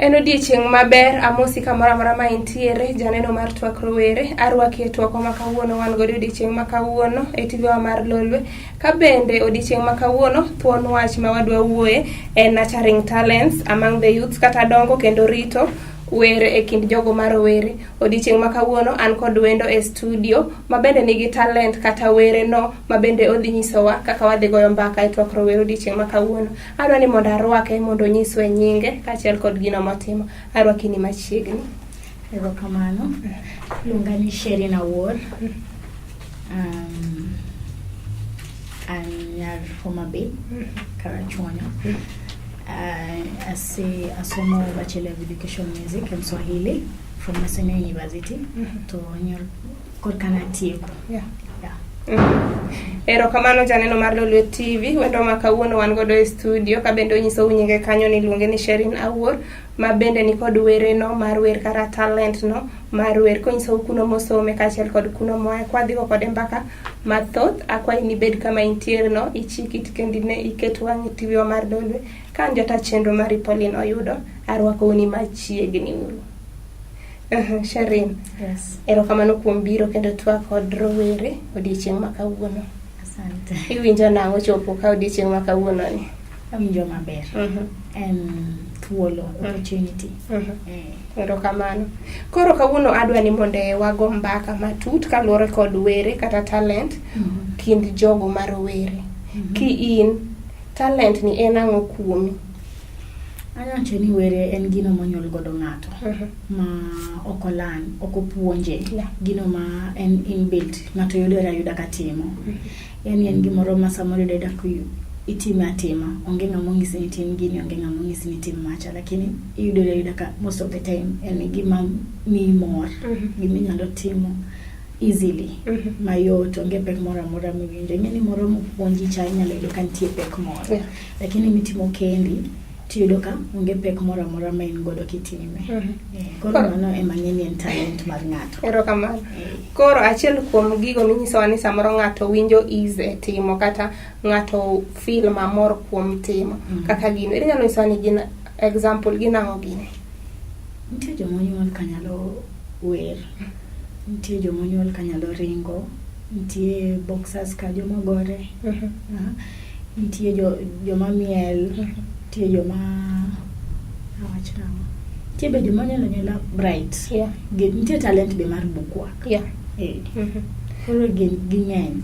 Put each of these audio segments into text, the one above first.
En odiechieng' maber, amosi kamoro amora ma intiere, janeno mar twak rowere, arwaki e twakwa ma kawuono wan godo odiechieng' ma kawuono e TV wa mar Lolwe. Ka bende odiechieng' ma kawuono, thuon wach ma wadwa wuoye en nurturing talents among the youths kata dongo kendo rito wer e kind jogo ma rowere. Odiechieng' ma kawuono an kod wendo e studio ma bende nigi talent kata were no ma bende odhi nyisowa kaka wadhi goyo mbaka e twak rowere odiechieng' ma kawuono. Adwa ni mondo arwake mondo onyiswa nyinge kaachiel kod gino motimo. Arwaki ni machiegni. Erokamano. Luonga ni Sherin Awuor. An nyar Homa Bay, Karachuonyo. Ase asomo Bachelor of Education Music and Swahili from Maseno University. To nyor korka natieko. Yeah. Erokamano janeno mar Lolwe TV, wendo ma kawuono wan godo e studio ka bende onyisou nyinge kanyo ni iluonge ni Sherin Awuor ma bende nikod wereno mar wer kata talent no mar wer konyisou kuno mosome kaachiel kod kuno moaye. Kwadhigo kode mbaka mathoth, akwayi ni ibed kama intiere no, ichik it kendo ine iket wang'i e TV wa mar Lolwe. Ka an jata chenro mari Pauline Oyudo, arwakou ni machiegni uru. Sherin, Yes. erokamano kuom biro kendo twak kod rowere odiechieng' ma kawuono. Asante. Iwinjo nang'o chopo ka odiechieng' ma kawuono ni? Awinjo maber. En thuolo, opportunity. Erokamano. Koro kawuono adwa ni mondo wago mbaka matut kaluwore kod were kata talent kind jogo ma rowere. Ki in, talent ni en ang'o kuomi? Anya wacho ni were en gino monyuol godo ng'ato ma ok olan, ok opuonje. Gino ma en inbuilt, ng'ato yudore ayuda ka timo. Yani en gimoro ma samoro iyudo ayuda ka itime atima, onge ng'ama onyisi ni tim gini, onge ng'ama onyisi ni tim macha, lakini iyudori ayuda ka most of the time en gima miyi mor, gima inyalo timo easily, mayot, onge pek moro amora miwinjo. Ing'e ni moro mopuonji cha inyalo yudo ka nitie pek moro. Lakini mitimo kendi tiyudo ka onge pek moro amora ma in godo kitime. Koro mano ema ng'e ni en talent mar ng'ato. Erokamano. Koro achiel kuom gigo minyisowa ni samoro ng'ato winjo ease e timo kata ng'ato feel mamor kuom timo kaka gino. Inyalo nyisowa ni gin example gin ang'o gini? Nitie joma onyuol ka nyalo wer, nitie joma onyuol ka nyalo ringo, nitie boxers ka joma gore, nitie joma miel, nitie joma awach nang'o, nitie be joma onyuol anyuola bright. Nitie talent be mar bookwork. Koro ging'eny.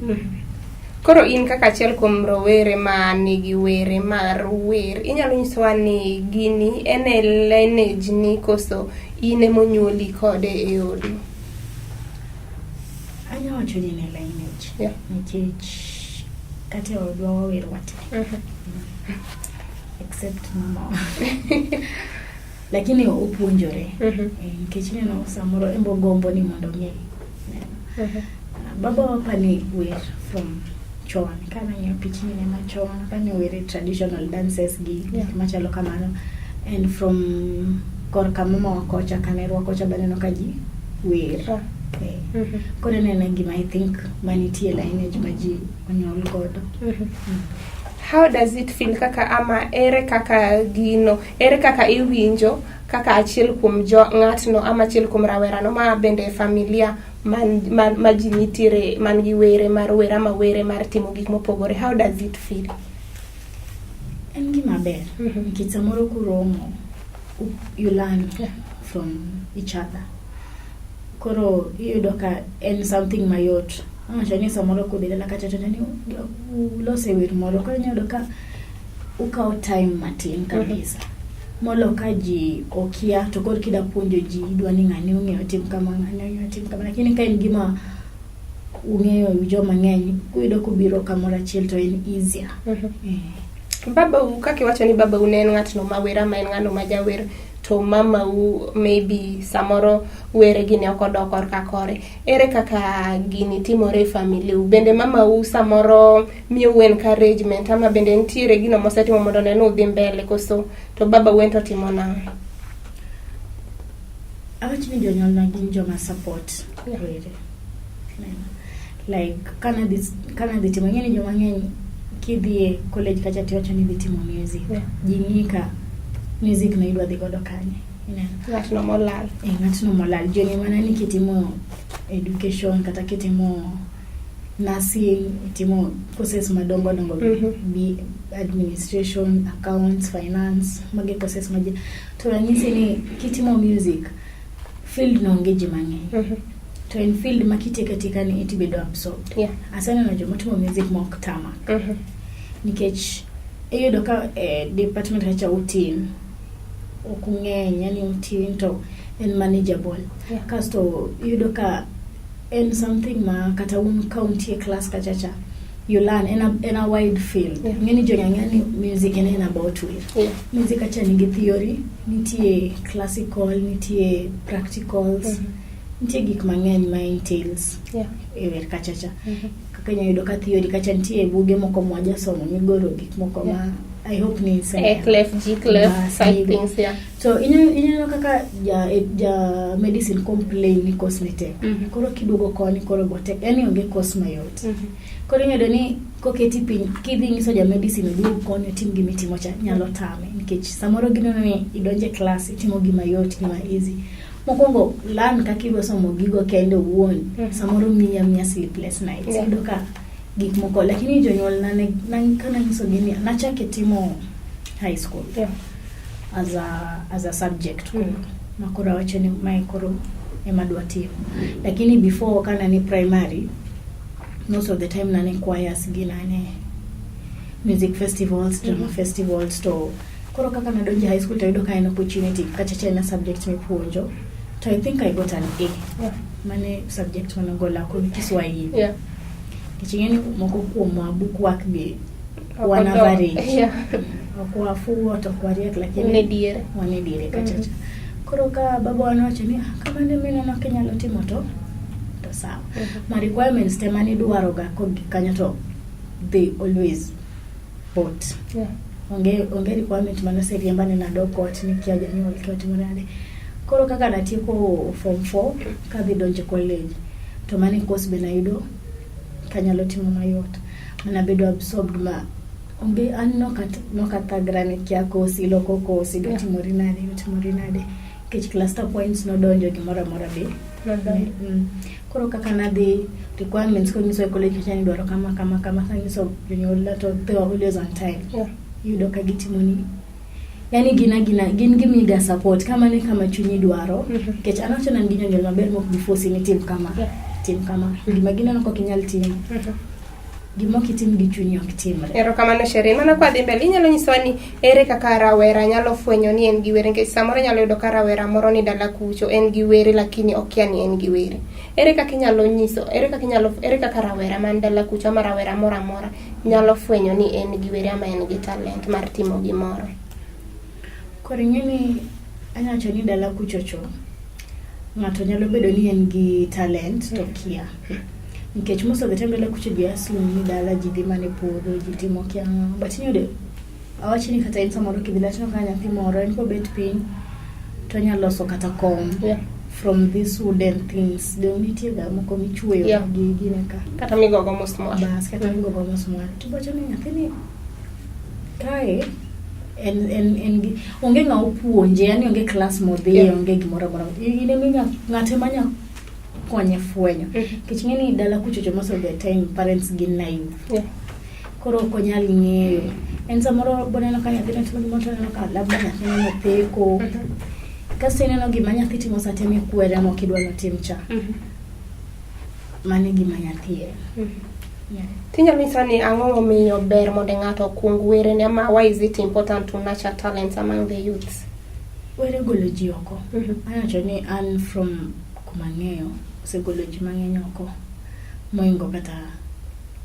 Koro in kaka achiel kuom rowere ma nigi were mar wer, inyalo nyisowa ni gini en e lineage ni koso in emonyuoli kode e odu? Anya wacho ni en e lineage. Nikech kata e odwa wawer wate. Except mama. Lakini opuonjore. Nikech ineno samoro en be ogombo ni mondo ong'e. Baba wa pani wer from chon. Ka nang'iyo pichni ne machon, apani wer e traditional dances gi gik machalo kamano. And from korka mamawa kocha, kanerwa kocha be aneno ka ji wer. Koro en ena gima I think manitie lineage ma ji onyuol godo. How does it feel kaka ama ere kaka gino, ere kaka iwinjo kaka achiel kuom jo ng'atno ama achiel kuom rawerano ma bende e familia man, man, ma ji nitiere man gi were mar wer ama were mar timo gik mopogore. How does it feel? En gima ber nikech samoro kuromo you learn from each other. Koro iyudo ka en something mayot. Awacho ni samoro kudhi dala kacha to ni ulose wer moro. Koro inyalo yudo ka ukawo time matin kabisa. Molo ka ji okia to koro kida puonjo ji idwa ni ng'ani ong'eyo tim kama, ng'ani ong'eyo tim kama. Lakini ka en gima ung'eyo joma ng'eny, kuyudo kubiro kamoro achiel to en easier. Babau, kaka iwacho ni babau ne en ng'atno ma wer ama en ng'ano ma jawer, to mamau maybe samoro were gi ne ok odok korka kore. Ere kaka gini timore e family u? Bende mamau samoro miyou encouragement ama bende nitiere gino mosetimo mondo one ni udhi mbele koso to babau en to timo nang'o? Awach ni jonyuolna gin joma support were. Like kana dhi timo, ing'e ni joma ng'eny kidhi e college kacha tiwacho ni idhi timo music. Ji ng'i ka music no idwa dhi godo kanye. Ineno? Ng'atno molal. E ng'atno molal. Joni mana ni kitimo education kata kitimo nursing, itimo courses madongo dongo, B administration, accounts, finance, mage courses ma ji. To ranyisi ni kitimo music, field no onge ji mang'eny. To en field ma kitieko atika ni itibedo absorbed. Aseneno joma timo music ma ok tama. Nikech iyudo ka department kacha utin, ok ung'eny, yani utin to en manageable. Kasto iyudo ka en something ma kata un ka untie class kacha cha, you learn, en a wide field. Ing'eni jogi ang'eya ni music en about wer. Music kacha nigi theory, nitie classical, nitie practicals, nitie gik mang'eny ma entails e wer kacha cha. Kaka inya yudo ka theory kacha nitie buge moko mwajasomo migoro gik moko ma I hope ni A clef, G clef, Bas, side gigo. things, yeah. To ineno kaka ja medicine complain ni course ne tek. Koro kiduogo koni koro bo tek. Yani onge course mayot. Koro iyudo ni koketi piny kidhi nyiso ja medicine oduog koni otim gima itimo cha nyalo tame nikech samoro gineno ni idonje class itimo gima yot, gima easy. Mokwongo learn kaka idwa somo gigo kende owuon. Samoro miya sleepless nights. Iyudo ka gik moko lakini jonyuol na kananyisogi ni nachake timo high school as a subject koro. Ma koro awacho ni mae koro ema adwa timo. Lakini before kana ni primary, most of the time nane choirs gi nane music festivals, drama festivals. To koro kaka nadonjo high school to ayudo ka en opportunity kachacha en a subject mipuonjo to I think I got an A. Mane subject manogola kod Kiswahili. Nikech ing'e ni moko kuomwa book work be wan average. Ok wafuwo to ok wariek, lakini Ne diere. Wan e diere kachacha. Koro ka baba nowacho ni, "Ah, kamano mineno kinyalo timo to sawa." Ma requirements te manidwaro ga kogik kanyo to they always bought. Onge requirement manoseriemba ni nadok ot ni kia janyuol kia otimo nade. Koro kaka natieko form 4 kadhi donjo college to mane course be nayudo kanyalo timo mayot. Manabedo absorbed ma onge an nokathagra ni kia course iloko course idwa timori nade otimori nade nikech cluster points nodonjo gimoro amora be. Nodonjo. Koro kaka nadhi requirements konyiso e college kacha ni idwaro kama kama kama kanyiso jonyuolna to they were always on time. Iyudo ka gitimoni yani gin agina gin gimiga support kama ne kama chunyi dwaro. Nikech an awacho ni an gi jonyuol maber mok gifosi ni tim kama, tim kama gima gineno kok inyal timo. Gima ok itim gi chunyi ok timre. Erokamano Sherin. Mana kwa dhi mbele, inyalo nyisowa ni ere kaka rawera nyalo fwenyo ni en gi were, nikech samoro inyalo yudo ka rawera moro ni dala kucho en gi were lakini okia ni en gi were. Ere kaka inyalo nyiso, ere kaka inyalo, ere kaka rawera man dala kucho ama rawera moro amora nyalo fwenyo ni en gi were ama en gi talent mar timo gimoro? Koro ing'e ni anya wacho ni dala kuchocho ng'ato nyalo bedo ni en gi talent to kia. Nikech most of the time dala kucho ji assume ni dala ji dhi mana e puodho, ji timo kia ang'o. But iyudo awach ni kata in samoro kidhi dala tineno ka nyathi moro en kobet piny to onyalo loso kata kom from these wooden things. Dong nitie ga moko michweyo gi gine ka. Kata migogo musmwal. Bas kata migogo musmwal. To iwacho ni nyathini kae en gi onge ng'a opuonje, yani onge class modhiye, onge gimoro amora. In ema ng'ato ema nya konye fwenyo. Nikech ing'e ni dala kuchocho most of the time parents gin naive. Koro ok onyal ng'eyo. En samoro boneno ka nyathine timo gimoro to oneno ka labda nyathine notheko. Kasto ineno gima nyathi timo sa te mikwere ma ok idwa notim cha. Mano e gima nyathi en. Yeah. Tinyalo nyisowa ni ang'o momiyo ber mondo ng'ato okuong werene ama why is it important to nurture talents among the youths? Were golo ji oko. Anya wacho ni an from kuma ang'eyo osegolo ji mang'eny oko moingo kata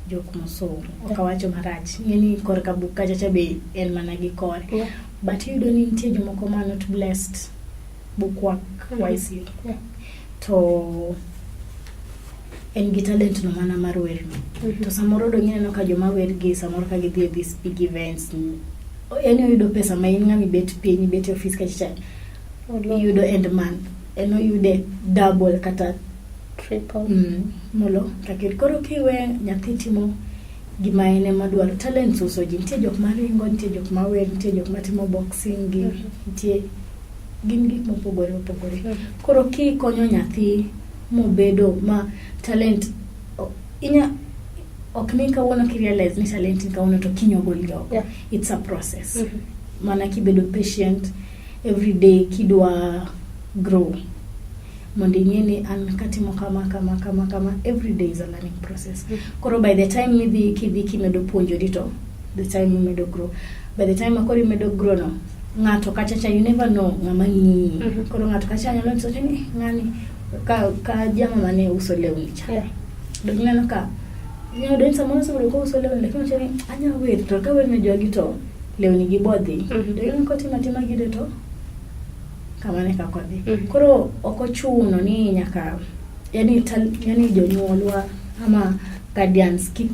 jok mosomo. Ok awacho marach. Ing'e ni korka buk kacha cha be en mana gi kore. But iyudo ni nitie jomoko ma not blessed book work wisely. To en gi talent no mana mar wer no. To samoro dong ineno ka joma wer gi samoro ka gidhi e these big events ni yani oyudo pesa ma in ng'ama ibet piny ibet e ofis kacha iyudo end month en oyude double kata triple. Molo kaka koro kiwe nyathi timo gima en ema dwaro talents uso ji. Nitie jok maringo, nitie jok mawer, nitie jok matimo boxing gi nitie. Gin gik mopogore opogore. Koro kikonyo nyathi mobedo ma talent inya ok ni kawuono kirealize ni talent ni kawuono to kiny ogoli oko. It's a process. Mana kibedo patient every day kidwa grow mondo ing'e ni an katimo kama kama kama kama, every day is a learning process. Koro by the time midhi kidhi kimedo puonjori to the time imedo grow, by the time makoro imedo grow no, ng'ato kachacha, you never know ng'ama ng'iyi. Koro ng'ato kacha nyalo nyiso ni ng'ani ka jama mane uso lewni cha. Dong ineno ka inyalo yudo ni samoro osebedo kouso lewni, lakini owacho ni anya wer to ka wer ne jogi to lewni gi bodhi. To ineno kotimo atima gide to kamano e kaka odhi. Koro ok ochuno ni nyaka yani, yani jonyuolwa ama guardians kik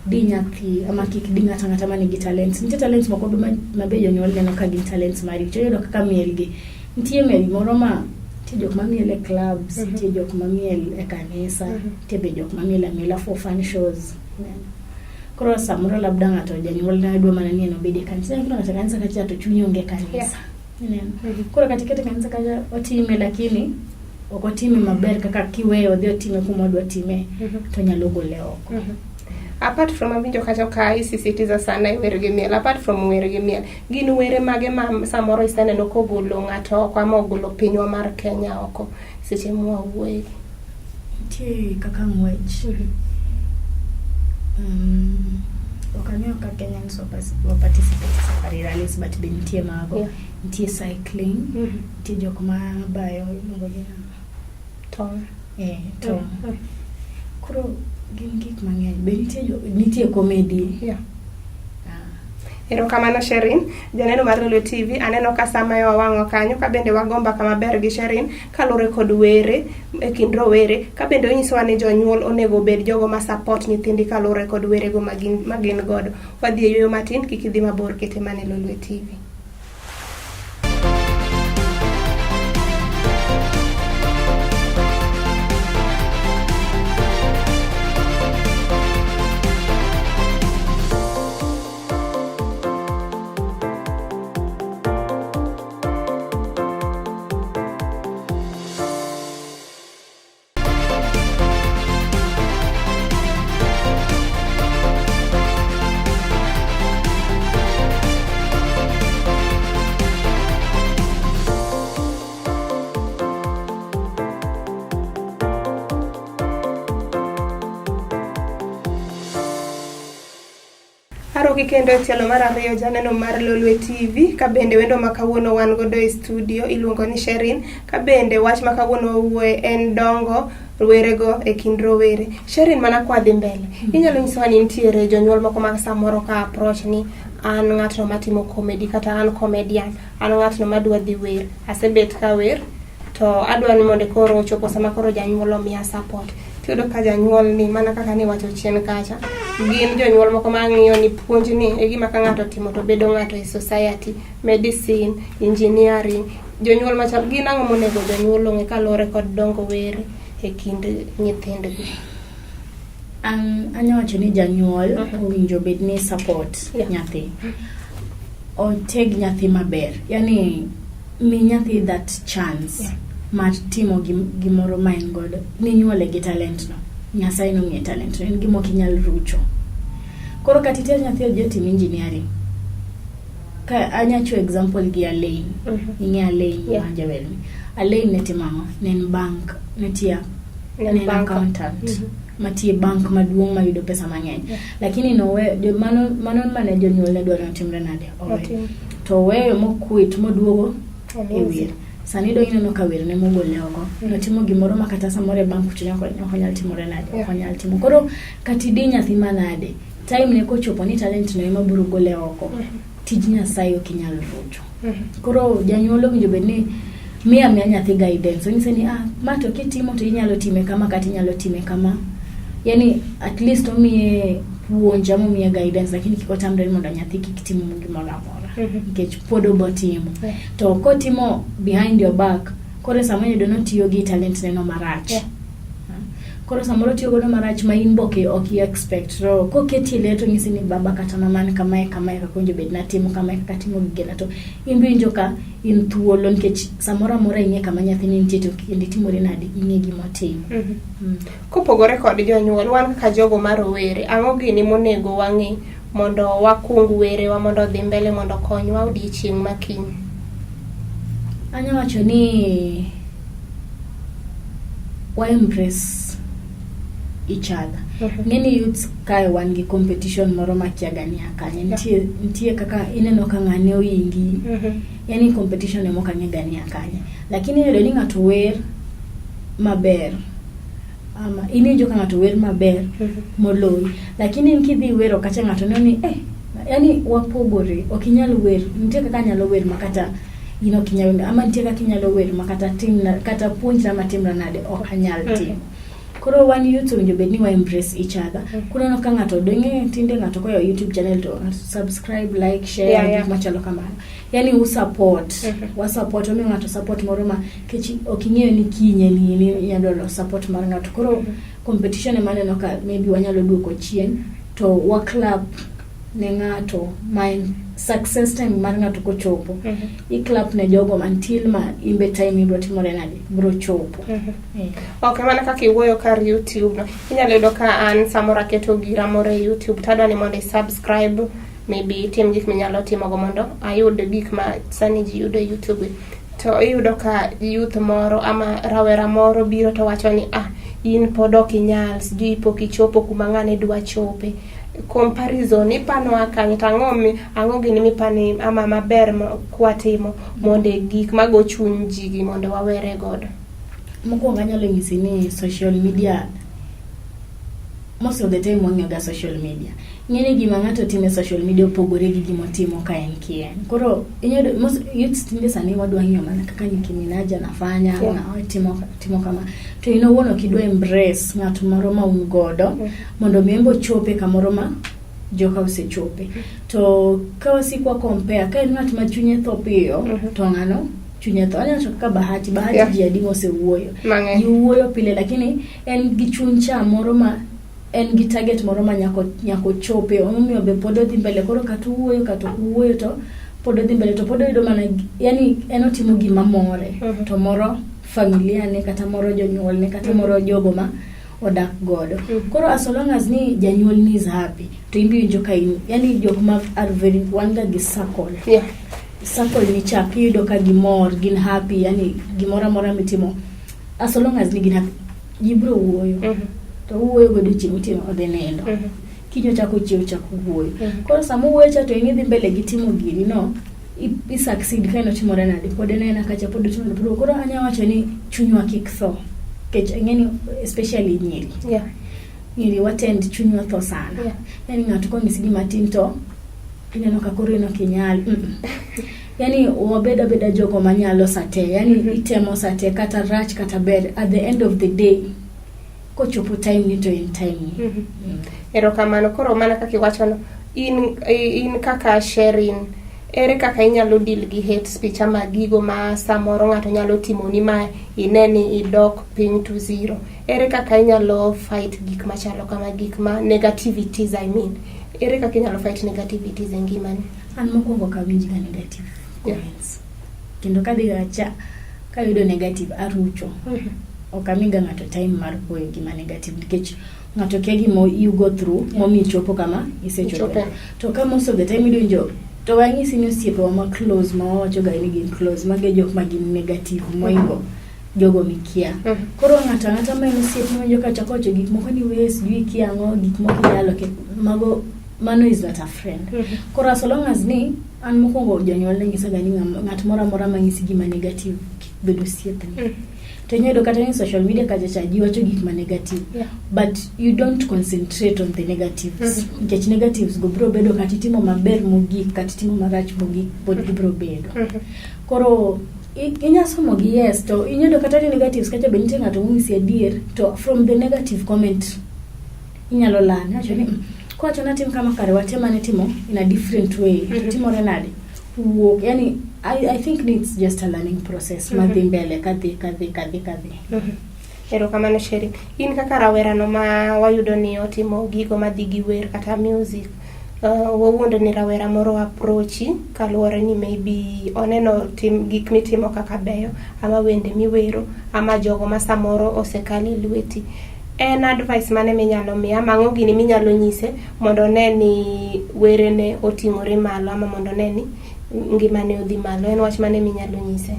di nyathi ama kik di ng'ato ang'ata manigi talents. Nitie talents moko be ma be jonyuol neno ka gin talents maricho. Iyudo kaka miel gi. Nitie miel moro ma nitie jok mamiel e clubs, nitie jok mamiel e kanisa, nitie be jok mamiel amiela for fun shows. Koro samoro labda ng'ato janyuol ne dwa mana ni en obed e kanisa. Koro ng'ato e kanisa kacha to chunye onge e kanisa. Ineno? Koro kata ikete e kanisa kacha otime, lakini ok otime maber kaka kiweyo odhi otime kuma odwa time to nyalo gole oko. Apart from awinjo kacha ka isisitiza sana e wer gi miel, apart from wer gi miel, gin were mage ma samoro iseneno kogolo ng'ato oko ama ogolo pinywa mar Kenya oko seche mwawuoye? Nitie kaka ng'wech. Ok ang'eyo ka Kenyans wa participate e safari rallies, but be nitie mago. Nitie cycling, nitie jok ma bayo, iluongo gi nang'o? Tong'. Eh, tong'. Koro gin gik mang'eny. Be nitie nitie comedy. Ah. Erokamano Sherin, janeno mar Lolwe TV, aneno ka sama wawang'o kanyo, ka bende wago mbaka maber gi Sherin kaluwore kod were e kind rowere, ka bende onyisowa ni jonyuol onego obed jogo ma support nyithindi kaluwore kod werego ma gin godo. Wadhi e yueyo matin, kik idhi mabor, kete mana e Lolwe TV. Aroki kendo e tielo mar ariyo, janeno mar Lolwe TV, ka bende wendo ma kawuono wan godo e studio iluongo ni Sherin, ka bende wach ma kawuono wawuoye en dongo werego e kind rowere. Sherin, mana kwadhi mbele, inyalo nyisowa ni nitiere jonyuol moko ma samoro ka approach ni an ng'atno matimo comedy kata an comedian, an ng'atno madwa dhi wer, asebet ka wer to adwa ni mondo koro ochopo sama koro janyuol omiya support. Tiyudo ka janyuol ni mana kaka niwacho chien kacha, gin jonyuol moko ma ng'iyo ni puonj ni e gima ka ng'ato otimo to bedo ng'ato e society, medicine, engineering, jonyuol machal gin ang'o monego jonyuol ong'e kaluwore kod dongo were e kind nyithindgi? An anya wacho ni janyuol owinjo bed ni support nyathi. Oteg nyathi maber. Yani mi nyathi that chance mar timo gimoro ma en godo. Ninyuole gi talent no. Nyasaye nomiye talent no. En gima ok inyal rucho. Koro kata iter nyathi odhi otim engineering. Ka anya chiwo example gi Alain. Ing'e Alain ma jawer ni. Alain ne timo ang'o? Ne en bank, ne tiyo Ne en ne en banker. accountant. Matiyo e bank maduong' mayudo pesa mang'eny. Lakini nowe jo, mano mano mane jonyuol ne dwaro ni otimre nade? Owe. Otim. To oweyo moquit moduogo e Amazing. wer. Sani dong ineno ka wer ne mogole oko. Notimo gimoro ma kata samoro e bank kucho ne ok onyal timore nade? Ok onyal timo. Koro kata idi nyathi manade, time ne kochopo ni talent no ema biro gole oko. Tij Nyasaye ok inyal rucho. Koro janyuol owinjo bed ni miya miya nyathi guidance. Onyise ni ah, ma to kitimo to inyalo time kama kata inyalo time kama. Yani at least omiye puonj ama omiye guidance, lakini kik otamre ni mondo nyathi kik tim gimoro amora. Nikech pod obo timo. To kotimo behind your back, koro sama iyudo notiyo gi talent ne no marach. Koro samoro otiyo godo marach ma in be ok i expect. To koketi e ler to nyisi ni baba kata mama ni kamae kamae kaka owinjo bed natimo kamae kaka atimo gigena to in be iwinjo ka in thuolo nikech samoro amora ing'e kama nyathini nitie to kendo itimori nade ing'e gima otimo. Kopogore kod jonyuol, wan kaka jogo ma rowere, ang'o gini monego wang'i mondo wakung werewa mondo odhi mbele mondo okonywa odiechieng' ma kiny? Anya wacho ni wa embrace each other. Ng'eni youths kae wan gi competition moro makia ga ni kanye. Nitie kaka ineno ka ng'ane oingi. Yani competition ema ok ang'e ga ni kanye. Lakini iyudo ni ng'ato wer maber. Ama iwinjo ka ng'ato wer maber moloyi. Lakini in kidhi wero kacha ng'ato neno ni eh yani wapogore ok inyal wer nitie kaka anyalo wer makata in ok inyal wer ama nitie kaka inyalo wer makata timna kata puonjra matimra nade ok anyal timo. Koro wan youth owinjo bed ni wa embrace each other. Kuneno ka ng'ato dong'e tinde ng'ato koyawo YouTube channel to subscribe, like, share gik machalo kamano. Yani u support, wa support omiyo ng'ato support moro ma kech ok ing'eyo ni kiny en in inyalo dwaro support mar ng'ato. Koro competition ema aneno ka maybe wanyalo duoko chien to wa clap ne ng'ato ma en success time mar ng'ato kochopo. I clap ne jogo until ma imbe time ibro timore nade bro chopo. Ok, mana kaka iwuoyo kar YouTube no, inyalo yudo ka an samoro aketo gira moro e YouTube to adwa ni mondo i subscribe, maybe itim gik minyalo timogo mondo ayud gik ma sani ji yudo e YouTube. To iyudo ka youth moro ama rawera moro biro to wacho ni ah, in pod ok inyal, sijui pok ichopo kuma ng'ane dwa chope. Comparison ipanoa kanye to ang'o gini mipani ama maber kwatimo mondo gik mago chuny ji gi mondo wawere godo. Mokwongo anyalo nyisi ni social media most of the time wang'iyo ga social media. Ng'eni gima ng'ato timo e social media opogore gi gima otimo ka en kien. Koro inyalo most youths tinde sani wadwa ng'iyo mana kaka Nicki Minaj anafanya, timo kama. To in owuon ok idwa embrace ng'at moro ma un godo mondo mi en be ochope kamoro ma joka osechope. To ka wasik wa compare, ka en ng'at ma chunye tho piyo, to ng'ano chunye tho. Anyalo wacho kaka Bahati, Bahati ji adi mosewuoyo. Mang'eny. Ji wuoyo pile lakini en gi chuny cha moro ma en gi target moro ma nyako chope omiyo be pod odhi mbele koro kata owuoyo kata ok owuoyo to pod odhi mbele to pod oyudo mana yani en otimo gima more to moro familia ne kata moro jonyuolne kata moro jogo ma odak godo. Koro as long as ni janyuol ni is happy to in be iwinjo ka in yani jok ma are very wan ga gi circle. Circle ni chak iyudo ka gimor gin happy yani gimoro amora mitimo as long as ni gin happy ji biro wuoyo. To wuoyo godiochieng' otieno odhi nindo. Kiny ochako ochiew ochako wuoyo. Koro sama owuoyo cha to in idhi mbele gi timo giri no i succeed ka en otimore nade pod en aena kacha pod otimore pod koro anya wacho ni chunywa kik tho nikech ing'eni especially nyiri. Nyiri watend chunywa tho sana. Yani ng'ato konyisi gima tin to ineno ka koro in ok inyal. Yani wabed abeda jogo manyalo sate. Yani itemo sate kata rach kata ber at the end of the day kochopo time ni to en time ni. Erokamano. Koro mana kaka iwachono, in kaka Sherin, ere kaka inyalo deal gi hate speech ama gigo ma samoro ng'ato nyalo timoni ma ine ni idok piny to zero? Ere kaka inyalo fight gik machalo kama, gik ma negativities I mean. Ere kaka inyalo fight negativities e ngimani? An mokwongo ok awinj ga negative comments. Kendo kadhi acha kayudo negative arucho. Ok amiga ng'ato time mar goyo gima negative nikech ng'ato kia gima you go through momiyo ichopo kama isechopo. Ichope. To ka most of the time idonjo to wanyisi ni osiepewa ma close ma wawacho ga ni gin close mago e jok ma gin negative moingo jogo mikia. Koro ng'ato ang'ata ma en osiep miwinjo ka chako wacho gik moko ni we sijui ikia ang'o gik moko inyalo mago mano is not a friend. Koro as long as ni an mokwongo jonyuol ne nyisa ga ni ng'at moro amora manyisi gima negative kik bed osiepni. To inyalo yudo kata ni social media kacha cha ji wacho gik ma negative. But you don't concentrate on the negatives. Nikech negatives go biro bedo kata itimo maber mogik kata itimo marach mogik pod gibiro bedo. Koro inya somo gi yes to inyalo yudo kata ni negatives kacha be nitie ng'ato monyisi adier to from the negative comment inyalo learn. Iwacho ni kowacho ni atim kama kare watem ane timo in a different way. To timore nade? Wuok yani I think it's just a learning process madhi mbele kadhi kadhi kadhi kadhi. Erokamano Sherry. In kaka rawerano ma wayudo ni otimo gigo madhi gi wer kata music, wawuondo ni rawera moro approachi kaluwore ni maybe oneno tim gik mitimo kaka beyo ama wende miwero ama jogo ma samoro osekalo e lweti. En advice mane minyalo miye ama ang'o gini minyalo nyise mondo one ni werene oting'ore malo ama mondo one ni ngimane odhi malo? En wach mane minyalo nyise?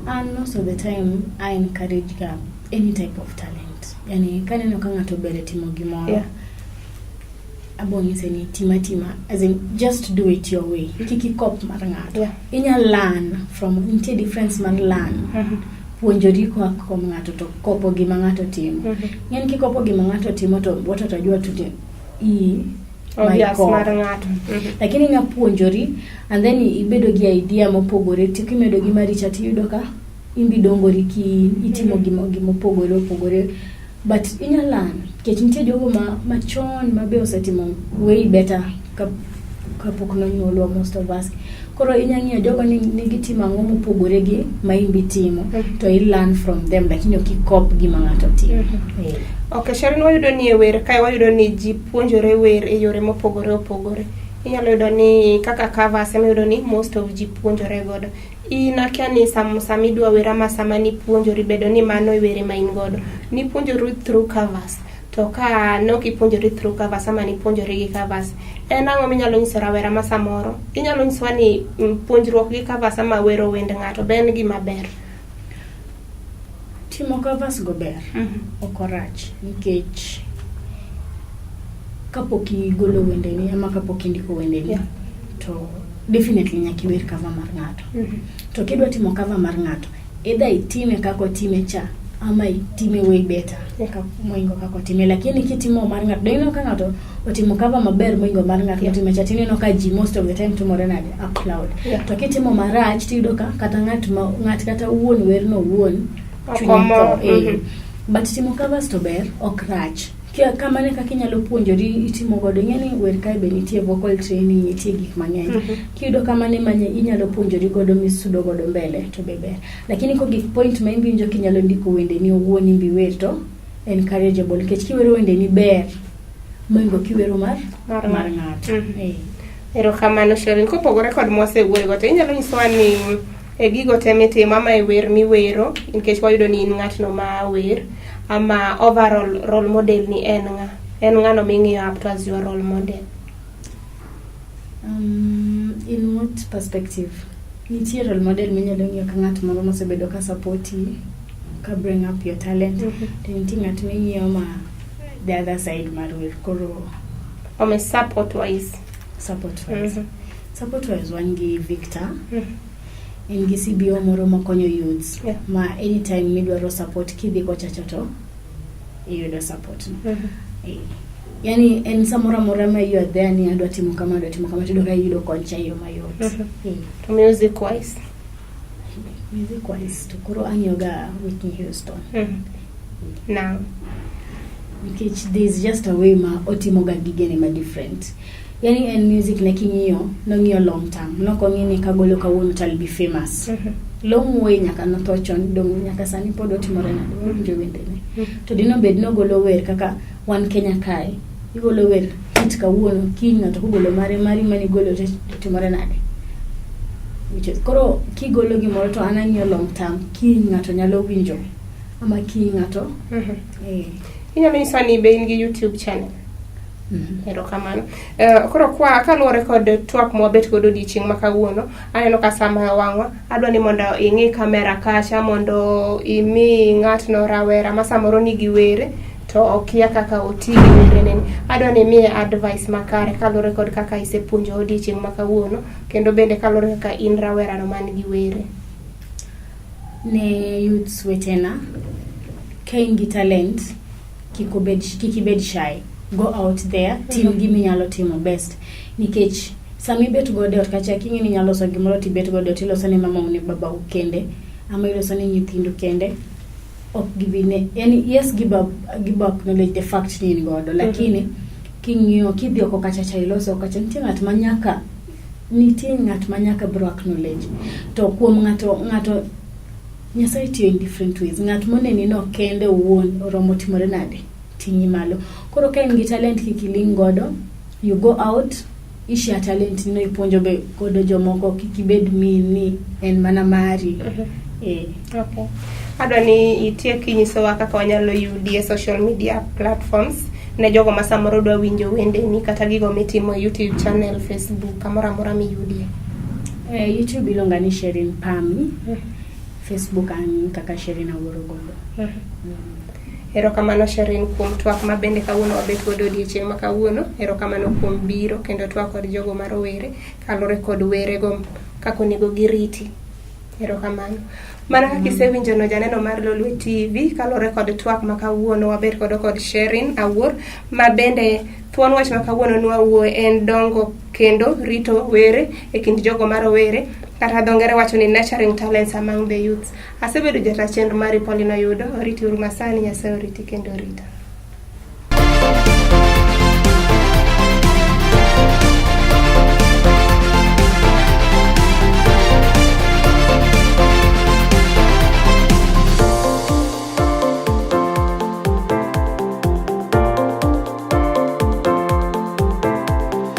An most of the time I encourage ga any type of talent. Yani kaneno ka ng'ato ber e timo gimoro, abo nyise ni tima tima, as in just do it your way. Kik ikop mar ng'ato. Inya learn from, nitie difference mar learn. Puonjori koa kuom ng'ato to kopo gima ng'ato timo. Ng'en kikopo gima ng'ato timo to watu watajua tu ni hii Obvious ma mar ng'ato. Lakini inya puonjori and then ibedo gi idea mopogore to kimedo gi maricha tiyudo ka imbi dongori ki itimo gima gimopogore opogore, but inya learn nikech nitie jogo ma machon ma be osetimo way better ka kapok nonyuolwa, most of us. Koro inya ng'iyo jogo ni gitimo ang'o mopogore gi ma imbi timo to i learn from them, lakini ok ikop gima ng'ato timo. Eh. Ok, Sharon, wayudo ni e wer kae wayudo ni ji puonjore wer e yore mopogore opogore. Inyalo yudo ni kaka covers ema iyudo ni most of ji puonjore godo. In akia ni sama idwa wer ama sama nipuonjori bedo ni mano e were ma in godo. Nipuonjori through covers. To ka ne ok ipuonjori through covers ama nipuonjori gi covers, en ang'o minyalo nyiso rawera ma samoro? Inyalo nyisowa ni puonjruok gi covers ama wero wend ng'ato be en gima ber? Timo covers go ber, ok orach, nikech kapok igolo wendeni ama kapok indiko wendeni to definitely nyaka iwer cover mar ng'ato. To kidwa timo cover mar ng'ato, either itime kaka otime cha ama itime way better moingo kaka otime. Lakini kitimo mar ng'ato, ineno ka ng'ato otimo cover maber moingo mar ng'ato motime cha, tineno ka ji most of the time timore nade? Applaud. To kitimo marach tiyudo ka kata ng'at ma ng'at kata wuon werno owuon Ok chunye omor. tho. Eh. But timo covers to ber, ok rach. Kamano e kaka inyalo puonjori itimo godo. Ing'e ni wer kae be nitie vocal training, nitie gik mang'eny. Kiyudo kamano ema inyalo puonjori godo misudo godo mbele to be ber. Lakini kogik point ma imbi winjo kinyalo ndiko wendeni owuon imbi wer to encourageable, nikech kiwero wendeni ber moingo kiwero mar Mar mar ng'ato. ng'ato. Eh. Erokamano Sherin. Kopogore kod mwasewuoyogo to inyalo nyisowa ni e gigo te mitimo ama e wer miwero, nikech wayudo ni in ng'atno ma wer, ama overall role model ni en ng'a? En ng'ano ming'iyo up to as your role model? In what perspective? Nitie role model minyalo ng'iyo ka ng'at moro mosebedo ka supporti, ka bring up your talent. To nitie ng'at ming'iyo ma the other side mar wer. Koro Ome support wise. Support wise. Support wise wan gi Victor. En gi CBO moro makonyo youths. Ma anytime midwaro support kidhi kochacha to iyudo support no. Eh. Yani en samoro amora ma you are there ni adwa timo kama, adwa timo kama, tiyudo ka iyudo kony cha e yo mayot. Eh. To music wise? Music wise to koro ang'iyo ga Whitney Houston. Now. Nikech there is just a way ma otimo ga gigene ma different. Yani en music ne king'iyo, nong'iyo long term. Nok ong'i ni kagolo kawuono to I'll be famous. Long way nyaka notho chon, dong nyaka sani pod otimore nade, wawinjo wendene. To dino bed nogolo wer kaka wan Kenya kae, igolo wer hit kawuono, kiny ng'ato kogolo mare mari manigolo to timore nade. Which is, koro kigolo gimoro to an ang'iyo long term, kiny ng'ato nyalo winjo ama kiny ng'ato eh. Inyalo nyisowa ni be in gi YouTube channel? Erokamano. Koro kwa kaluwore kod twak mwabet godo odiochieng' ma kawuono, aneno ka sama wang'wa, adwa ni mondo ing'i kamera kacha mondo imi ng'atno rawera ma samoro nigi were to okia kaka oti gi werene ni. Adwa ni imiye advice makare kaluwore kod kaka isepuonjo odiochieng' ma kawuono, kendo bende kaluwore kaka in rawerano man gi were. Ne youths wetena, ka in gi talent, kik ibed shy. Go out there, tim gima inyalo timo best. Nikech sama ibet godo e ot kacha, king'e ni inyalo loso gimoro to ibet godo e ot, iloso ne mamau ne babau kende, ama iloso ne nyithindu kende, ok gibi ne, yani yes gibo acknowledge the fact ni in godo, lakini king'iyo kidhi oko kacha cha iloso kacha, nitie ng'at ma nyaka biro acknowledge. To kuom ng'ato, ng'ato Nyasaye tiyo in different ways. Ng'at moneni no kende owuon oromo timore nade? Ting'i malo. Koro ka in gi talent kik iling' godo, you go out, i-share talent ni no ipuonjo be godo jomoko kik ibed mean ni en mana mari. Eh. Okay. Adwa ni itiek kinyisowa kaka wanyalo yudi e social media platforms ne jogo ma samoro dwa winjo wendeni kata gigo mitimo e YouTube channel, Facebook, kamoro amora miyudie. Eh, YouTube iluonga ni Sherin Pami. Facebook an kaka Sherin Awuoro Gondo. Erokamano Sherin kuom twak ma bende kawuono wabet godo odiechieng' ma kawuono. Erokamano kuom biro kendo twak kod jogo ma rowere kaluwore kod werego kaka onego giriti. Erokamano. Mana kaka isewinjono janeno mar Lolwe TV kaluwore kod twak ma kawuono wabet godo kod Sherin Awuor ma bende thuon wach ma kawuono nwawuoye en dongo kendo rito were e kind jogo ma rowere kata dho ngere wacho ni nurturing talents among the youths. Asebedo jata chenro mari Pauline Oyudo, oriti uru masani, Nyasaye oriti kendo orita.